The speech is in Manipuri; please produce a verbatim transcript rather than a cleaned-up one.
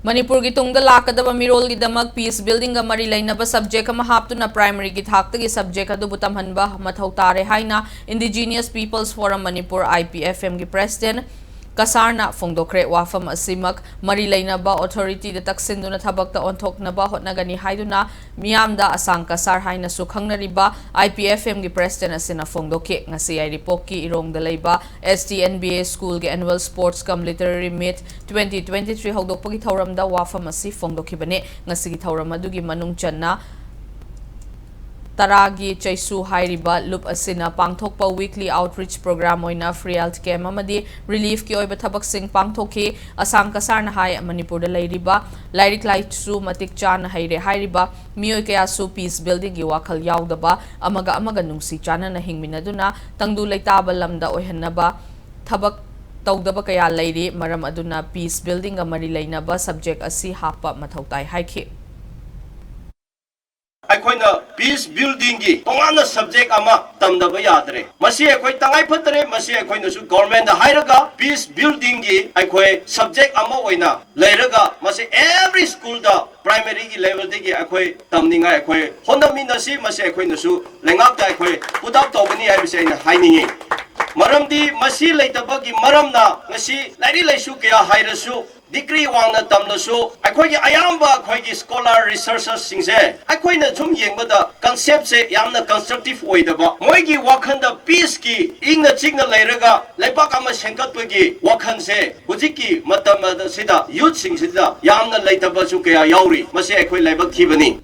ꯃꯅꯤꯄꯨꯔꯒꯤ ꯇꯨꯡꯗ ꯂꯥꯛꯀꯗꯕ ꯃꯤꯔꯣꯜꯒꯤꯗꯃꯛ peace buildingꯒ ꯃꯔꯤ ꯂꯩꯅꯕ subject ꯑꯃ ꯍꯥꯞꯇꯨꯅ primaryꯒꯤ ꯊꯥꯛꯇꯒꯤ subject ꯑꯗꯨꯕꯨ ꯇꯝꯍꯟꯕ ꯃꯊꯧ ꯇꯥꯔꯦ ꯍꯥꯏꯅ Indigenous Peoples Forum Manipur, IPFMꯒꯤ president ꯀꯁꯥꯔꯅ ꯐꯣꯡꯗꯣꯛꯈ꯭ꯔꯦ꯫ ꯋꯥꯐꯝ ꯑꯁꯤꯃꯛ ꯃꯔꯤ ꯂꯩꯅꯕ authorityꯗ ꯇꯛꯁꯤꯟꯗꯨꯅ ꯊꯕꯛꯇ ꯑꯣꯟꯊꯣꯛꯅꯕ ꯍꯣꯠꯅꯒꯅꯤ ꯍꯥꯏꯗꯨꯅ ꯃꯤꯌꯥꯝꯗ ꯑꯁꯥꯡ ꯀꯁꯥꯔ ꯍꯥꯏꯅꯁꯨ ꯈꯪꯅꯔꯤꯕ IPFMꯒꯤ president ꯑꯁꯤꯅ ꯐꯣꯡꯗꯣꯛꯈꯤ꯫ ꯉꯁꯤ ꯌꯥꯏꯔꯤꯄꯣꯛꯀꯤ ꯏꯔꯣꯡꯗ ꯂꯩꯕ STNBA schoolꯒꯤ annual sports cum literary meet twenty twenty-three ꯍꯧꯗꯣꯛꯄꯒꯤ ꯊꯧꯔꯝꯗ ꯋꯥꯐꯝ ꯑꯁꯤ ꯐꯣꯡꯗꯣꯛꯈꯤꯕꯅꯤ꯫ ꯉꯁꯤꯒꯤ ꯊꯧꯔꯝ ꯑꯗꯨꯒꯤ ꯃꯅꯨꯡ ꯆꯟꯅ ꯇꯔꯥꯒꯤ ꯆꯩꯁꯨ ꯍꯥꯏꯔꯤꯕ ꯂꯨꯞ ꯑꯁꯤꯅ ꯄꯥꯡꯊꯣꯛꯄ weekly outreach program ꯑꯣꯏꯅ free health camp ꯑꯃꯗꯤ reliefꯀꯤ ꯑꯣꯏꯕ ꯊꯕꯛꯁꯤꯡ ꯄꯥꯡꯊꯣꯛꯈꯤ꯫ ꯑꯁꯥꯡ ꯀꯁꯥꯔꯅ ꯍꯥꯏ, ꯃꯅꯤꯄꯨꯔꯗ ꯂꯩꯔꯤꯕ ꯂꯥꯏꯔꯤꯛ ꯂꯥꯏꯁꯨ ꯃꯇꯤꯛ ꯆꯥꯅ ꯍꯩꯔꯦ ꯍꯥꯏꯔꯤꯕ ꯃꯤꯑꯣꯏ ꯀꯌꯥꯁꯨ peace buildingꯒꯤ ꯋꯥꯈꯜ ꯌꯥꯎꯗꯕ, ꯑꯃꯒ ꯑꯃꯒ ꯅꯨꯡꯁꯤ ꯆꯥꯟꯅꯅ ꯍꯤꯡꯃꯤꯟꯅꯗꯨꯅ ꯇꯪꯗꯨ ꯂꯩꯇꯥꯕ ꯂꯝꯗ ꯑꯣꯏꯍꯟꯅꯕ ꯊꯕꯛ ꯇꯧꯗꯕ ꯀꯌꯥ ꯂꯩꯔꯤ꯫ ꯃꯔꯝ ꯑꯗꯨꯅ peace buildingꯒ ꯃꯔꯤ ꯂꯩꯅꯕ subject ꯑꯁꯤ ꯍꯥꯞꯄ ꯃꯊꯧ ꯇꯥꯏ ꯍꯥꯏꯈꯤ꯫ ꯑꯩꯈꯣꯏꯅ peace buildingꯒꯤ ꯇꯣꯉꯥꯟꯅ subject ꯑꯃ ꯇꯝꯗꯕ ꯌꯥꯗ꯭ꯔꯦ꯫ ꯃꯁꯤ ꯑꯩꯈꯣꯏ ꯇꯉꯥꯏ ꯐꯗ꯭ꯔꯦ꯫ ꯃꯁꯤ ꯑꯩꯈꯣꯏꯅꯁꯨ governmentꯗ ꯍꯥꯏꯔꯒ peace buildingꯒꯤ ꯑꯩꯈꯣꯏ subject ꯑꯃ ꯑꯣꯏꯅ ꯂꯩꯔꯒ ꯃꯁꯤ every schoolꯗ primaryꯒꯤ levelꯗꯒꯤ ꯑꯩꯈꯣꯏ ꯇꯝꯅꯤꯡꯉꯥꯏ ꯑꯩꯈꯣꯏ ꯍꯣꯠꯅꯃꯤꯟꯅꯁꯤ꯫ ꯃꯁꯤ ꯑꯩꯈꯣꯏꯅꯁꯨ ꯂꯩꯉꯥꯛꯇ ꯑꯩꯈꯣꯏ put up ꯇꯧꯒꯅꯤ ꯍꯥꯏꯕꯁꯤ ꯑꯩꯅ ꯍꯥꯏꯅꯤꯡꯉꯤ꯫ ꯃꯔꯝꯗꯤ ꯃꯁꯤ ꯂꯩꯇꯕꯒꯤ ꯃꯔꯝꯅ ꯉꯁꯤ ꯂꯥꯏꯔꯤꯛ ꯂꯥꯏꯁꯨ ꯀꯌꯥ ꯍꯩꯔꯁꯨ, degree ꯋꯥꯡꯅ ꯇꯝꯂꯁꯨ, ꯑꯩꯈꯣꯏꯒꯤ ꯑꯌꯥꯝꯕ ꯑꯩꯈꯣꯏꯒꯤ scholar researchersꯁꯤꯡꯁꯦ ꯑꯩꯈꯣꯏꯅ ꯁꯨꯝ ꯌꯦꯡꯕꯗ conceptꯁꯦ ꯌꯥꯝꯅ constructive ꯑꯣꯏꯗꯕ, ꯃꯣꯏꯒꯤ ꯋꯥꯈꯜꯗ peaceꯀꯤ ꯏꯪꯅ ꯆꯤꯛꯅ ꯂꯩꯔꯒ ꯂꯩꯕꯥꯛ ꯑꯃ ꯁꯦꯝꯒꯠꯄꯒꯤ ꯋꯥꯈꯜꯁꯦ ꯍꯧꯖꯤꯛꯀꯤ ꯃꯇꯝ ꯑꯁꯤꯗ youthꯁꯤꯡꯁꯤꯗ ꯌꯥꯝꯅ ꯂꯩꯇꯕꯁꯨ ꯀꯌꯥ ꯌꯥꯎꯔꯤ꯫ ꯃꯁꯤ ꯑꯩꯈꯣꯏ ꯂꯥꯏꯕꯛ ꯊꯤꯕꯅꯤ꯫